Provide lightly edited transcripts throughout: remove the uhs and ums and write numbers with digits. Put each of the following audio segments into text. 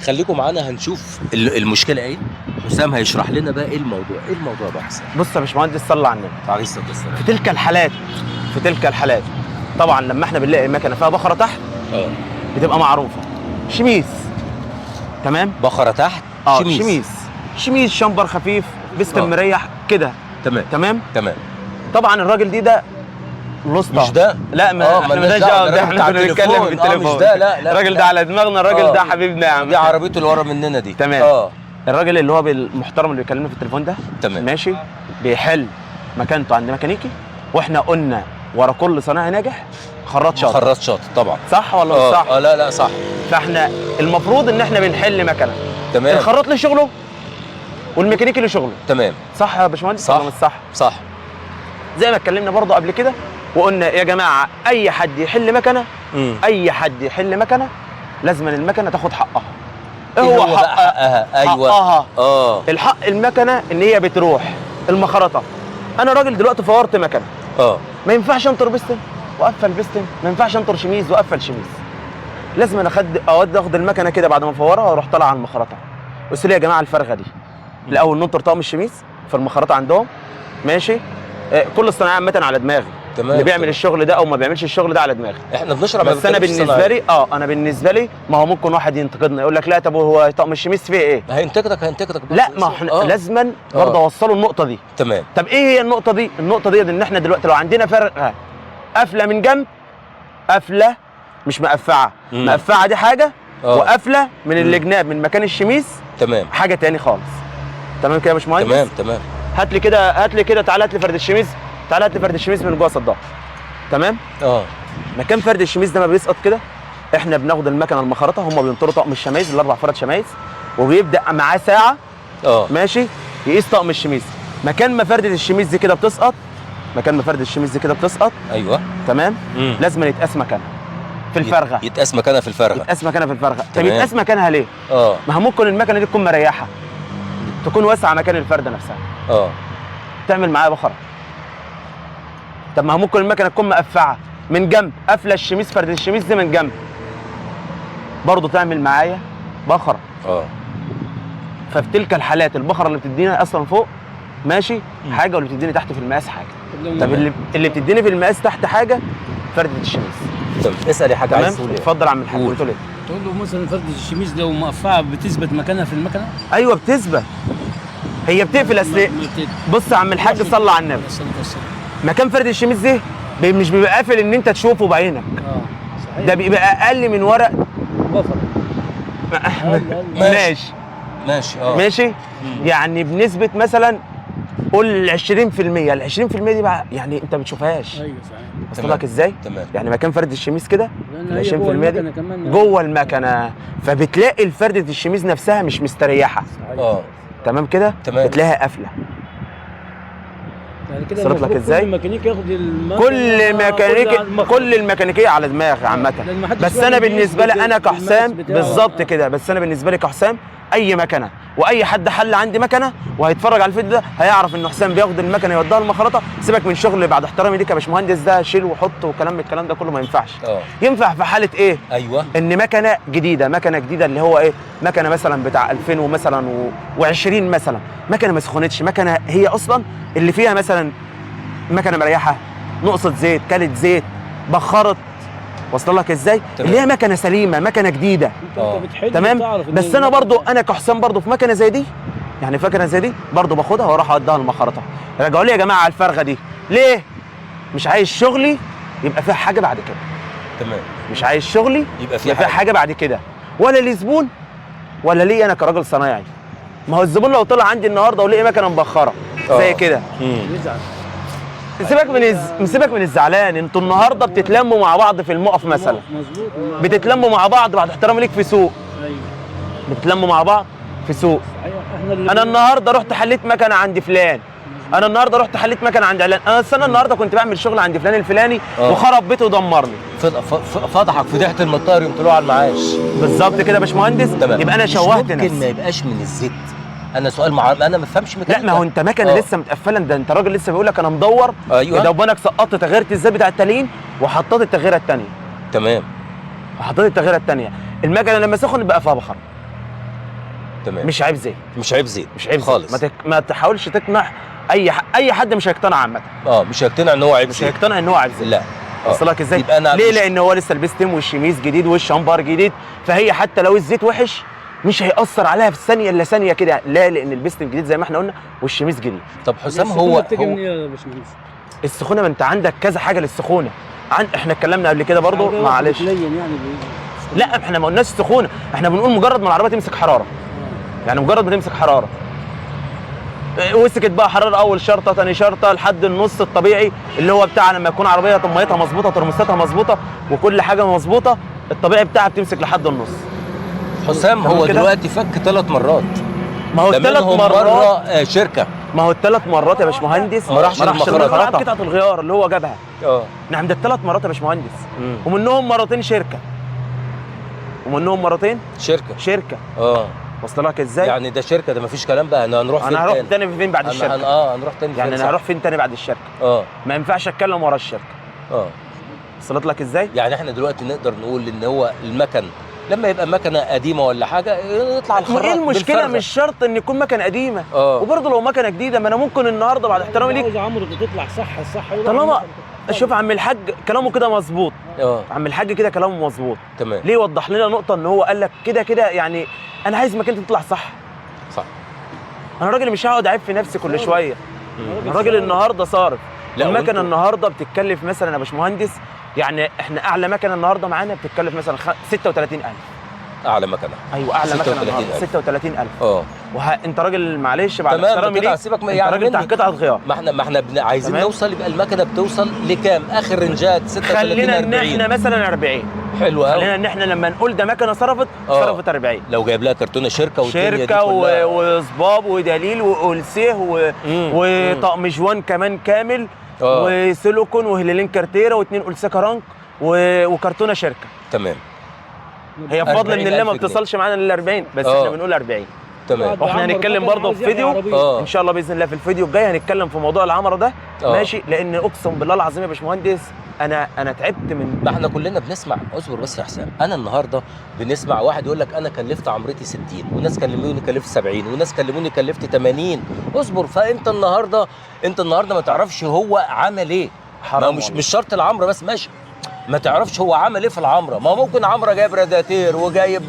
خليكم معانا هنشوف المشكلة ايه. حسام هيشرح لنا بقى ايه الموضوع. ايه الموضوع بقى حسام؟ بص يا باشمهندس، صلى على النبي عليه الصلاة والسلام. في تلك الحالات، في تلك الحالات طبعا لما احنا بنلاقي مكنه فيها بخره تحت بتبقى معروفة شميس. تمام؟ بخره تحت، شميس. شميس، شميس شمبر خفيف، بستم مريح كده. تمام. تمام. تمام. طبعا الراجل دي ده لسطى. مش ده؟ لا، ما احنا مالناش مالناش دعوة، دعوه، ده ده الراجل احنا بتاع كنا بنتكلم التليفون. في التليفون. مش ده، لا لا. الراجل لا. ده على دماغنا، الراجل ده حبيبنا يا عم. دي عربيته اللي ورا مننا دي. تمام. الراجل اللي هو المحترم اللي بيكلمنا في التليفون ده، تمام، ماشي، بيحل مكانته عند ميكانيكي، واحنا قلنا ورا كل صناعي ناجح خراط شاطر. خراط شاطر طبعا. صح ولا مش صح؟ لا لا صح. فاحنا المفروض ان احنا بنحل مكنه. تمام. الخراط له شغله والميكانيكي له شغله. تمام. صح يا باشمهندس صح. ولا مش صح؟ صح. زي ما اتكلمنا برضه قبل كده وقلنا يا جماعة اي حد يحل مكنه، اي حد يحل مكنه لازم المكنه تاخد حقها. ايه هو بقى حقها؟ ايوه حقها. الحق المكنه ان هي بتروح المخرطه. انا راجل دلوقتي فورت مكنه، ما ينفعش انطر بستم واقفل بستم، ما ينفعش انطر شميز واقفل شميز. لازم انا اخد اخد المكنه كده بعد ما افورها واروح طالع على المخرطه. قلت لي يا جماعة الفرغه دي الاول ننطر طقم الشميز في المخرطه عندهم، ماشي. كل الصناعية عامة على دماغي. تمام. اللي بيعمل تمام. الشغل ده او ما بيعملش الشغل ده على دماغي. احنا بنشرح، ما بس انا بنتكلمش بالنسبة صناعية. لي انا بالنسبة لي ما هو ممكن واحد ينتقدنا يقول لك لا طب هو طقم الشميز فيه ايه؟ هينتقدك، هينتقدك. لا، ما احنا لازما برضه اوصله النقطة دي. تمام. طب ايه هي النقطة دي؟ النقطة دي ان احنا دلوقتي لو عندنا فرقه قافله من جنب، قافله مش مقفعه، مقفعه دي حاجة، وقافله من الجناب من مكان الشميس تمام، حاجة تاني خالص. تمام كده يا باشمهندس؟ تمام تمام. هات لي كده، هات لي كده، تعالى هات لي فرد الشميز، تعالى هات لي فرد الشميز من جوه صدام. تمام؟ مكان فرد الشميز ده ما بيسقط كده، احنا بناخد المكنه المخرطه، هم بينطروا طقم الشمايز الاربع فرد شمايز، وبيبدا معاه ساعة، ماشي، يقيس طقم الشميز. مكان ما فرده الشميز دي كده بتسقط، مكان ما فرده الشميز دي كده بتسقط، ايوه، تمام، لازم يتقاس مكانها في الفرغه. يتقاس مكانها في الفرغه. يتقاس مكانها في الفرغه. طب يتقاس مكانها ليه؟ ما هو ممكن المكنه دي تكون مريحه، تكون واسعة مكان الفرده نفسها، تعمل معايا بخره. طب ما هو ممكن المكنه تكون مقفعه من جنب، قافله الشميز، فرد الشميز دي من جنب، برضه تعمل معايا بخره. ففي تلك الحالات البخره اللي بتدينا اصلا فوق ماشي حاجة، واللي بتديني تحت في المقاس حاجة. طب اللي بتديني في المقاس تحت حاجة فرده الشميز. تمام. اسال يا حاج، عايز تمام، تقول ايه؟ اتفضل يا عم الحاج. قول. بتقول ايه؟ تقول له مثلا فرده الشميز لو مقفعه بتثبت مكانها في المكنه؟ ايوه بتثبت، هي بتقفل. اصل بص يا عم الحاج، صلى على النبي، مكان فرد الشميز دي مش بيبقى قافل ان انت تشوفه بعينك. صحيح. ده بيبقى اقل من ورق بفر. ماشي ماشي. ماشي. يعني بنسبة مثلا قول 20%، ال 20% دي بقى يعني انت ما بتشوفهاش. ايوه صحيح. وصل لك ازاي؟ تمام. يعني مكان فرد الشميز كده لان ال هي جوه 20% دي المكنه كمان. جوه المكنه، فبتلاقي الفردة الشميز نفسها مش مستريحه. تمام كده؟ تمام. بتلاقيها قافله. يعني كده وصلت لك المفروض ازاي؟ كل ميكانيكي ياخد المكنه، كل ميكانيكي، كل الميكانيكية على دماغي عامة. لأن محدش بس انا فعلا بالنسبة لي بيثبت انا كحسام المقاس بتاعه. بالظبط كده. بس انا بالنسبة لي كحسام اي مكنه، واي حد حل عندي مكنه وهيتفرج على الفيديو ده هيعرف ان حسام بياخد المكنه يوديها المخرطه. سيبك من شغل بعد احترامي ليك يا باشمهندس، ده شيل وحط وكلام الكلام ده كله ما ينفعش. ينفع في حاله ايه؟ ايوه، ان مكنه جديدة، مكنه جديدة اللي هو ايه، مكنه مثلا بتاع 2000 ومثلا و20 مثلا، مكنه ما سخنتش، مكنه هي اصلا اللي فيها مثلا مكنه مريحه، نقصت زيت، كلت زيت، بخرت، وصل لك ازاي؟ تمام. اللي هي مكنه سليمة، مكنه جديدة. انت بتحل، تمام. تعرف إن بس انا برضو، انا كحسام برضو في مكنه زي دي، يعني في مكنه زي دي برضو باخدها واروح اوديها المخرطه. رجعوا لي يا جماعة على الفرغه دي ليه؟ مش عايز شغلي يبقى فيها حاجة بعد كده. تمام. مش عايز شغلي يبقى فيه يبقى فيها حاجة بعد كده، ولا لزبون ولا لي انا كراجل صنايعي. ما هو الزبون لو طلع عندي النهارده ولقي مكنه مبخره زي كده يزعل. سيبك من الزعلان. انتوا النهارده بتتلموا مع بعض في المقف مثلا، مظبوط، بتتلموا مع بعض بعد احترامي ليك في سوق. ايوه بتتلموا مع بعض في سوق. صحيح. احنا اللي انا النهارده رحت حليت مكنه عند فلان، انا النهارده رحت حليت مكنه عند علان، انا السنة النهارده كنت بعمل شغل عند فلان الفلاني وخرب بيته ودمرني. فضحك فضيحة المطار يوم طلوع على المعاش. بالظبط كده يا باشمهندس. تمام. يبقى انا شوهت ممكن نفسي. ما يبقاش من الزيت. انا سؤال انا ما بفهمش لا ميكانيكا. ما هو انت مكنه لسه متقفله، ده انت راجل لسه بيقول لك انا مدور. ايوه. ده وبانك سقطت تغييره الزيت بتاع التليين وحطيت التغييره الثانية. تمام. وحطيت التغييره الثانية، المكنه لما سخنت بقى فيها بخر. تمام. مش عيب زيت. مش عيب زيت. مش عيب خالص. ما تحاولش تقنع اي حد، مش هيقتنع عامة. مش هيقتنع ان هو عيب مش زيت. هيقتنع ان هو عيب زيت. لا. وصلك ازاي؟ يبقى انا ليه؟ لان هو لسه البستم والشميز جديد والشمبر جديد، فهي حتى لو الزيت وحش مش هيأثر عليها في ثانية الا ثانية كده. لا، لان البستم جديد زي ما احنا قلنا والشميز جديد. طب حسام، هو بتيجي منين يا باشمهندس؟ السخونه، ما انت عندك كذا حاجة للسخونه. احنا اتكلمنا قبل كده برضو، معلش. يعني لا، احنا ما قلناش سخونة، احنا بنقول مجرد ما العربية تمسك حرارة. يعني مجرد ما تمسك حرارة، وسكت بقى حرارة اول شرطه، ثاني شرطه، لحد النص الطبيعي اللي هو بتاع لما يكون عربية ميتها مظبوطة، ترمستها مظبوطة، وكل حاجة مظبوطة، الطبيعي بتاعها بتمسك لحد النص. حسام هو دلوقتي فك 3 مرات. ما هو الثلاث مرات مرة شركة. ما هو الثلاث مرات يا باشمهندس ما راحش المخرطه، قطعه الغيار اللي هو جابها. نعم، ده الثلاث مرات يا باشمهندس. ومنهم مرتين شركة. ومنهم مرتين شركة. وصل لك ازاي؟ يعني ده شركة، ده مفيش كلام بقى. انا هنروح فين؟ انا هروح تاني فين بعد الشركة؟ هنروح تاني فين؟ يعني انا هروح فين تاني بعد الشركة؟ ما ينفعش اتكلم ورا الشركة. وصلت لك ازاي؟ يعني احنا دلوقتي نقدر نقول ان هو المكن لما يبقى مكنه قديمة ولا حاجة يطلع الخراط. ايه المشكلة؟ مش شرط ان يكون مكنه قديمة. وبرضه لو مكنه جديدة، ما انا ممكن النهارده بعد احترامي ليك عاوز عمرو تطلع صح الصح. طالما شوف عم الحاج كلامه كده مظبوط. عم الحاج كده كلامه مظبوط. تمام. ليه وضح لنا نقطة ان هو قال لك كده كده، يعني انا عايز مكنتي تطلع صح. صح. انا راجل مش هقعد اعيب في نفسي كل شوية. الراجل النهارده صارف. المكنه النهارده بتتكلف مثلا يا باشمهندس، يعني احنا اعلى مكنه النهارده معانا بتتكلف مثلا 36000. اعلى مكنه. ايوه، اعلى مكنه النهارده 36000. انت راجل معلش بعد احترامي ليك، سيبك من يعني راجل بتاع قطعه غيار. ما احنا عايزين نوصل، يبقى المكنه بتوصل لكام؟ اخر رنجات 36 خلينا ان احنا مثلا 40. حلو قوي. خلينا ان احنا لما نقول ده مكنه صرفت صرفت 40. لو جايب لها كرتونة شركة والدنيا شركة وصباب ودليل وقلسيه وطقم جوان كمان كامل، وسيليكون وهلالين كارتيرا واثنين قلسيه كرانك وكرتونه شركة. تمام. هي بفضل من الله ما بتصلش معانا لل 40، بس احنا بنقول 40. تمام. واحنا هنتكلم برضه في فيديو ان شاء الله باذن الله، في الفيديو الجاي هنتكلم في موضوع العمرة ده. ماشي، لان اقسم بالله العظيم يا باشمهندس انا تعبت من ما احنا كلنا بنسمع. اصبر بس يا حسام، انا النهارده بنسمع واحد يقول لك انا كلفت عمرتي 60، وناس كلموني كلفت 70، وناس كلموني كلفت 80. اصبر، فانت النهارده ما تعرفش هو عمل ايه. حرام، مش شرط العمرة بس، ماشي، ما تعرفش هو عمل ايه في العمرة. ما ممكن عمره جايب راداتير وجايب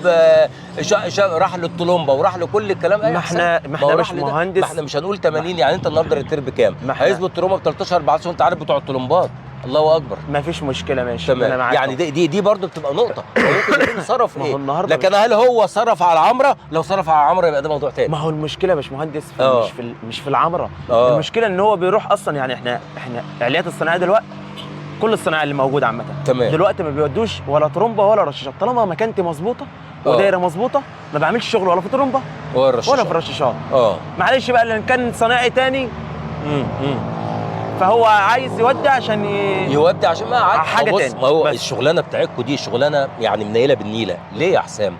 راح للطلمبه وراح لكل الكلام. ما احنا باشمهندس، ما احنا مش هنقول 80. يعني انت النهارده الراداتير بكام؟ هيظبط طلمبه ب 13 14، انت عارف بتوع الطلمبات. الله اكبر. ما فيش مشكلة، ماشي. تمام. انا معاك. يعني دي برضه بتبقى نقطة، ممكن يكون صرف ايه، لكن هل هو صرف على العمرة؟ لو صرف على العمرة يبقى ده موضوع تاني. ما هو المشكلة يا باشمهندس مش في العمرة. المشكلة ان هو بيروح اصلا، يعني احنا العليات الصناعية دلوقتي، كل الصناعة اللي موجودة عامة دلوقتي ما بيودوش ولا ترومبه ولا رشاشات. طالما مكانتي مظبوطة ودايره مظبوطة، ما بعملش شغل ولا في ترومبه ولا في رشاشات. معلش بقى، لان كان صناعي تاني فهو عايز يودي عشان يودي عشان ما عاد حاجة تاني. ما هو الشغلانة بتاعتكم دي شغلانة يعني منيله بالنيله. ليه يا حسام؟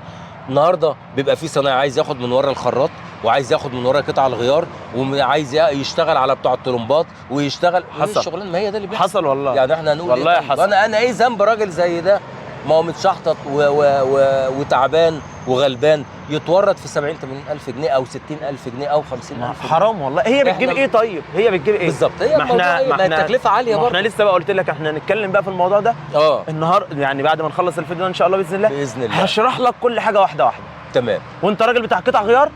النهارده بيبقى في صنايعي عايز ياخد من ورا الخراط، وعايز ياخد من ورا قطع الغيار، وعايز يشتغل على بتوع الطلمبات، ويشتغل. حصل الشغلانة، ما هي ده اللي بيحصل. حصل والله. يعني احنا هنقول والله إيه؟ حصل. انا ايه ذنب راجل زي ده؟ ما هو متشحطط وتعبان وغلبان، يتورط في 70 80 الف جنيه او 60 الف جنيه او 50 الف جنيه. حرام والله. هي بتجيب ايه طيب؟ هي بتجيب ايه بالظبط؟ هي ما التكلفة عالية برضه. احنا لسه بقى قلت لك احنا هنتكلم بقى في الموضوع ده النهار، يعني بعد ما نخلص الفيديو ده ان شاء الله باذن الله. باذن الله هشرح لك كل حاجة واحدة واحدة. تمام. وانت راجل بتاع قطع غيار،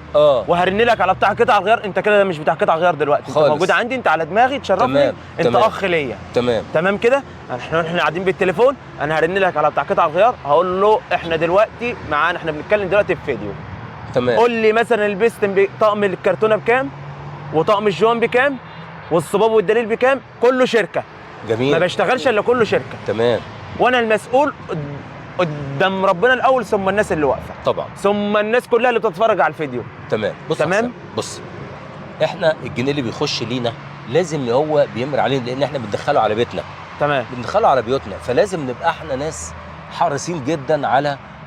وهرن لك على بتاع قطع غيار. انت كده مش بتاع قطع غيار دلوقتي، انت موجود عندي، انت على دماغي، تشرفني، انت اخ ليا. تمام تمام كده. احنا قاعدين بالتليفون، انا هرن لك على بتاع قطع غيار، هقول له احنا دلوقتي معانا، احنا بنتكلم دلوقتي في فيديو. تمام. قول لي مثلا البستم طقم الكرتونه بكام، وطقم الجوان بكام، والصباب والدليل بكام، كله شركة. جميل. ما بشتغلش الا كله شركة. تمام. وانا المسؤول قدام ربنا الاول، ثم الناس اللي واقفة طبعا، ثم الناس كلها اللي بتتفرج على الفيديو. تمام. بص، تمام. بص، احنا الجنيه اللي بيخش لينا لازم هو بيمر علينا، لان احنا بندخله على بيتنا. تمام. بندخله على بيوتنا، فلازم نبقى احنا ناس حريصين جدا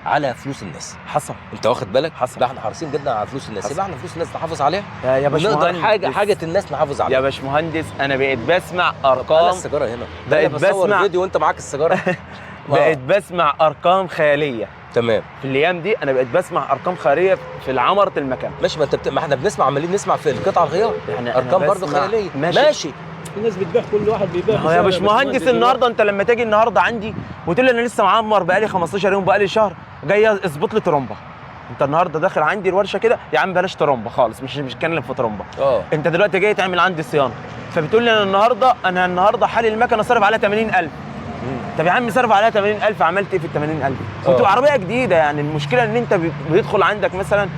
على فلوس الناس. حصل. انت واخد بالك؟ حصل. احنا حريصين جدا على فلوس الناس، يبقى احنا فلوس الناس نحافظ عليها يا باشمهندس. نقدر حاجة الناس نحافظ عليها يا باشمهندس. انا بقيت بسمع ارقام. السيجارة هنا بقيت بسمع فيديو وانت معاك السيجارة. بقيت بسمع ارقام خيالية. تمام. في الايام دي انا بقيت بسمع ارقام خيالية في عمره المكنه. ماشي، ما انت ما احنا بنسمع، عمالين نسمع في القطع الغيار يعني ارقام برضه خيالية. ماشي. في ناس بتبيع، كل واحد بيبيع. ما هو يا باشمهندس النهارده انت لما تاجي النهارده عندي وتقول لي انا لسه معمر بقالي 15 يوم، بقالي شهر، جاي اظبط لي ترومبه. انت النهارده داخل عندي الورشة كده يا عم بلاش ترومبه خالص، مش بتكلم في ترومبه. انت دلوقتي جاي تعمل عندي صيانة، فبتقول لي انا النهارده حالي المكنه صارف عليها 80000. طب يا عم صرف عليها 80000، عملت ايه في ال 80000؟ وتبقى عربية جديدة. يعني المشكلة ان انت بيدخل عندك مثلا،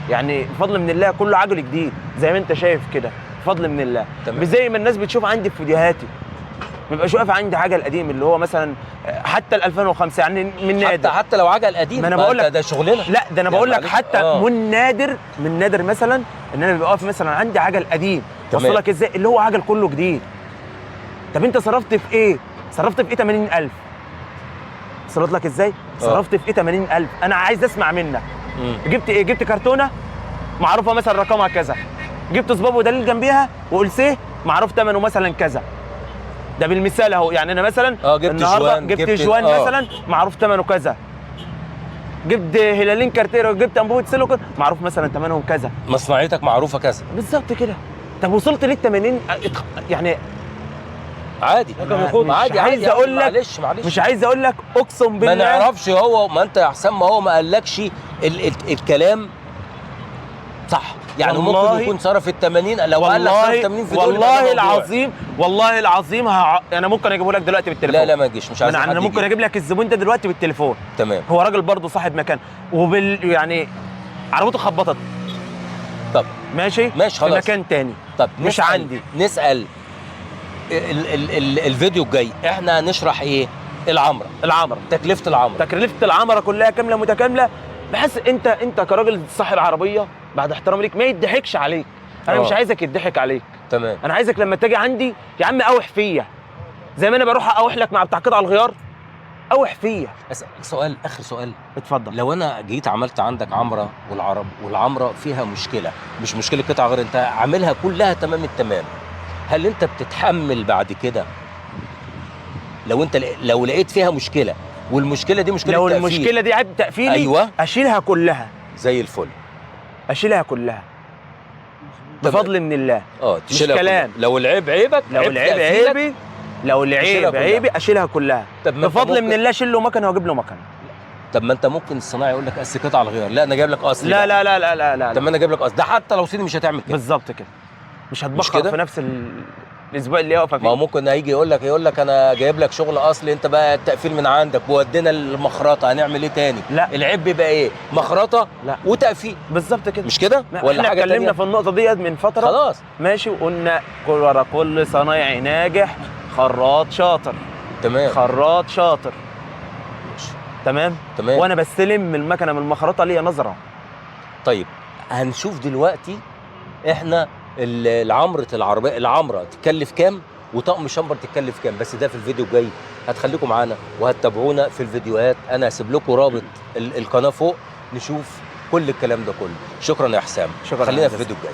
يعني بفضل من الله كله عجل جديد زي ما انت شايف كده، بفضل من الله. مش زي ما الناس بتشوف عندي في فيديوهاتي، ما بيبقاش واقف عندي عجل قديم اللي هو مثلا حتى ال 2005، يعني من نادر. حتى لو عجل قديم، ما انا بقول لك ده شغلنا. لا ده انا بقول لك حتى من نادر، من نادر مثلا ان انا بيبقى واقف مثلا عندي عجل قديم. وصل لك ازاي؟ اللي هو عجل كله جديد. طب انت صرفت في ايه؟ صرفت في ايه 80000؟ صرفت لك ازاي؟ صرفت في ايه 80000؟ انا عايز اسمع منك. جبت ايه؟ جبت كرتونة معروفة مثلا رقمها كذا، جبت صباب ودليل جنبيها وقلسيه معروف ثمنه مثلا كذا. ده بالمثال اهو. يعني انا مثلا جبت جوان، جبت جوان مثلا معروف ثمنه كذا، جبت هلالين كارتيرو، جبت انبوبة سيليكون معروف مثلا ثمنهم كذا، مصنعيتك معروفة كذا بالظبط كده. طب وصلت ليه 80؟ يعني عادي، عادي. عايز اقول لك معلش، مش عايز اقول لك، اقسم بالله ما نعرفش. هو ما انت يا حسام، ما هو ما قالكش الكلام صح. يعني ممكن يكون صرف ال 80، لو قال لك صرف 80 في دول، والله العظيم، والله العظيم انا ممكن اجيبه لك دلوقتي بالتليفون. لا لا ما تجيش، مش عايز. انا ممكن اجيب لك الزبون ده دلوقتي بالتليفون. تمام. هو راجل برضه صاحب مكان، وبال يعني عربيته خبطت. طب ماشي ماشي خلاص، في مكان تاني. طب مش عندي. نسال ال ال الفيديو الجاي احنا هنشرح ايه؟ العمرة. العمرة، تكلفة العمرة، تكلفة العمرة كلها كاملة متكاملة، بحيث انت كراجل صاحب عربية بعد احترامي ليك ما يضحكش عليك. انا مش عايزك يضحك عليك. تمام. انا عايزك لما تيجي عندي يا عم اوح فيا، زي ما انا بروح اوح لك مع بتاع قطع الغيار، اوح فيا. اسالك سؤال، اخر سؤال. اتفضل. لو انا جيت عملت عندك عمره والعمرة فيها مشكلة، مش مشكلة قطع غير، انت عاملها كلها تمام التمام، هل انت بتتحمل بعد كده لو انت لو لقيت فيها مشكلة، والمشكلة دي مشكلة لو تقفيل، المشكلة دي عيب تقفيلي، ايوه، اشيلها كلها زي الفل، اشيلها كلها بفضل من الله. تشيلها مش كلام. كلها. لو العيب عيبك، لو العيب عيبي، لو العيب عيبي اشيلها كلها. طب بفضل من الله اشيل له مكنه واجيب له مكنه. طب ما انت ممكن الصناعي يقول لك اصل قطع الغيار، لا انا جايب لك اصلي. لا لا لا لا لا لا. طب ما انا جايب لك اصل ده، حتى لو صيني مش هتعمل كده. بالظبط كده، مش هتبخر في نفس الاسبوع اللي واقفة فيه. ما هو ممكن هيجي يقول لك انا جايب لك شغل اصلي، انت بقى التقفيل من عندك وودينا المخرطه، هنعمل ايه تاني؟ لا، العيب بيبقى ايه؟ مخرطه لا وتقفيل. بالظبط كده، مش كده؟ ولا احنا اتكلمنا في النقطة ديت من فترة خلاص ماشي، وقلنا ورا كل صنايعي ناجح خراط شاطر. تمام، خراط شاطر. ماشي. تمام تمام. وانا بستلم من المكنه من المخرطه ليا نظره. طيب هنشوف دلوقتي احنا العمرة العربية، العمرة تكلف كام وطقم شمبر تكلف كام، بس ده في الفيديو الجاي. هتخليكم معانا وهتتابعونا في الفيديوهات، انا هسيب لكم رابط القناة فوق نشوف كل الكلام ده كله. شكرا يا حسام، شكرا. خلينا في الفيديو الجاي.